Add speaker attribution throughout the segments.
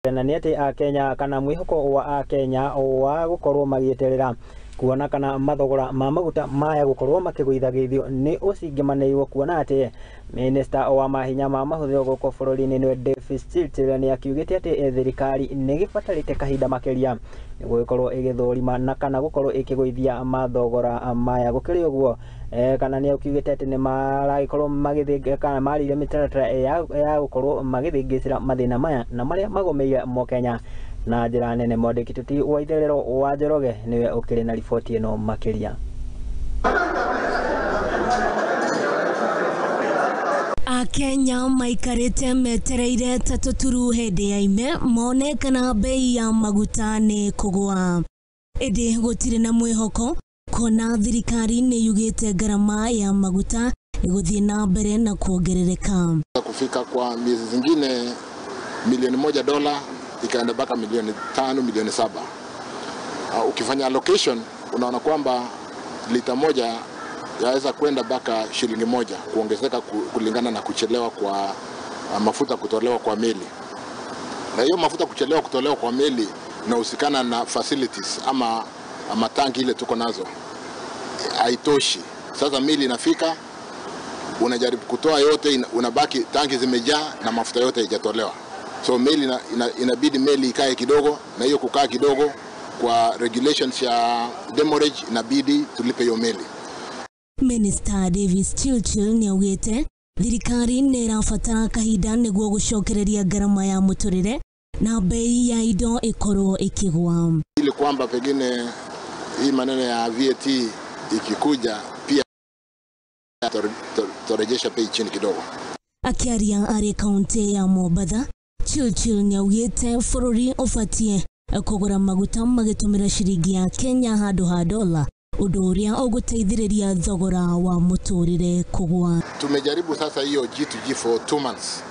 Speaker 1: Na nĩ atĩ Akenya kana mwĩhoko wa Akenya wa gũkorwo magĩeterera kuona kana mathogora ma maguta maya gũkorwo makĩgũithagĩithio nĩ ũcingĩmanĩirwo, kuona atĩ minista wa mahinya ma mahũthĩro gũkũ bũrũri-inĩ nĩwe Davis Chirchir nĩ akiugĩte atĩ thirikari nĩ ĩgĩbatarĩte kahinda makĩria nĩguo ĩkorwo ĩgĩthũrima na kana gũkorwo ĩkĩgũithia mathogora maya. Gũkĩrĩ ũguo, kana nĩ akiugĩte atĩ nĩ maragĩkorwo magĩthĩnga kana marĩire mĩtaratara ya gũkorwo magĩthĩngĩcĩra mathĩna maya na marĩa magomeire Mũkenya na njĩra nene. Mwandĩki tuti wa Itherero wa Njoroge nĩwe ũkĩrĩ na riboti ĩno makĩria.
Speaker 2: Akenya maikarĩte metereire ta tũturu hĩndĩ ya ime mone kana bei ya maguta nĩ kũgũa, ĩndĩ gũtirĩ na mwĩhoko kuona thirikari nĩ yugĩte ngarama ya maguta ĩgũthiĩ na mbere na kuongerereka.
Speaker 3: Kufika kwa miezi zingine milioni $1 ikaenda mpaka milioni 5, milioni 7. Ukifanya allocation unaona kwamba lita moja yaweza kwenda mpaka shilingi 1 kuongezeka kulingana na kuchelewa kwa mafuta kutolewa kwa meli. Na hiyo mafuta kuchelewa kutolewa kwa meli inahusikana na facilities ama matangi ile tuko nazo haitoshi. Sasa meli inafika, unajaribu kutoa yote, unabaki tangi zimejaa na mafuta yote haijatolewa. So meli inabidi meli ikae kidogo, na hiyo kukaa kidogo kwa regulations ya demurrage inabidi tulipe hiyo meli.
Speaker 2: Minister Davis Chirchir nĩ augĩte thirikari nĩ ĩrabatara kahinda nĩguo gũcokereria ngarama ya mũtũrĩre na bei ya indo ĩkorwo ĩkĩgũa.
Speaker 3: Ili kwamba pengine hii maneno ya VAT ikikuja pia tutarejesha bei chini kidogo.
Speaker 2: Akiaria arĩ kaunti ya Mombatha, Chirchir nĩ augĩte bũrũri ũbatiĩ kũgũra maguta magĩtũmĩra ciringi ya Kenya handũ ha dola, ũndũ ũrĩa ũgũteithĩrĩria thogora wa mũtũrĩre kũgũa.
Speaker 3: Tumejaribu sasa hiyo G2G for 2 months,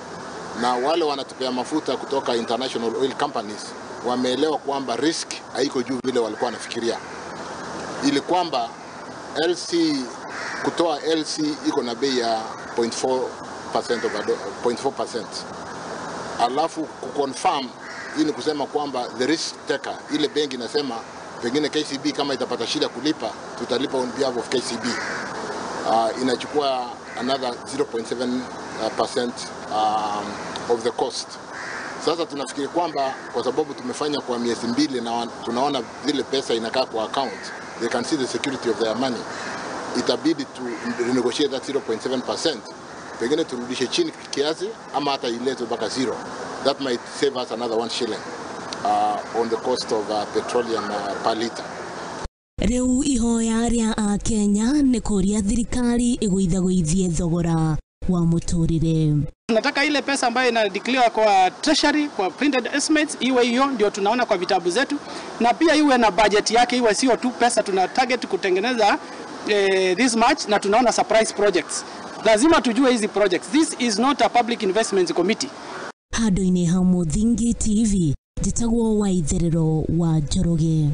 Speaker 3: na wale wanatupea mafuta kutoka international oil companies wameelewa kwamba risk haiko juu vile walikuwa wanafikiria, ili kwamba LC kutoa LC iko na bei ya 0.4% of 0.4%, alafu kuconfirm hii ni kusema kwamba the risk taker, ile benki inasema pengine KCB kama itapata shida kulipa tutalipa on behalf of KCB. Inachukua another 0.7% of the cost. Sasa tunafikiri kwamba kwa sababu tumefanya kwa miezi 2 na tunaona vile pesa inakaa kwa account, they can see the security of their money, itabidi tu renegotiate that 0.7%, pengine turudishe chini kiasi ama hata iletwe mpaka 0. That might save us another 1 shilling on the cost of petroleum per liter.
Speaker 2: Rĩu ihoya rĩa Akenya nĩ kũria thirikari ĩgũithagũithie thogora wa mũtũrĩre.
Speaker 4: Tunataka ile pesa ambayo ina declare kwa treasury, kwa printed estimates, iwe hiyo ndio tunaona kwa vitabu zetu, na pia iwe na budget yake, iwe sio tu pesa tuna target kutengeneza this much na tunaona surprise projects. Lazima tujue hizi projects. This is not a public investments committee.
Speaker 2: Handũ-inĩ ha Mũthingi TV, njĩtagwo Waitherero wa Njoroge.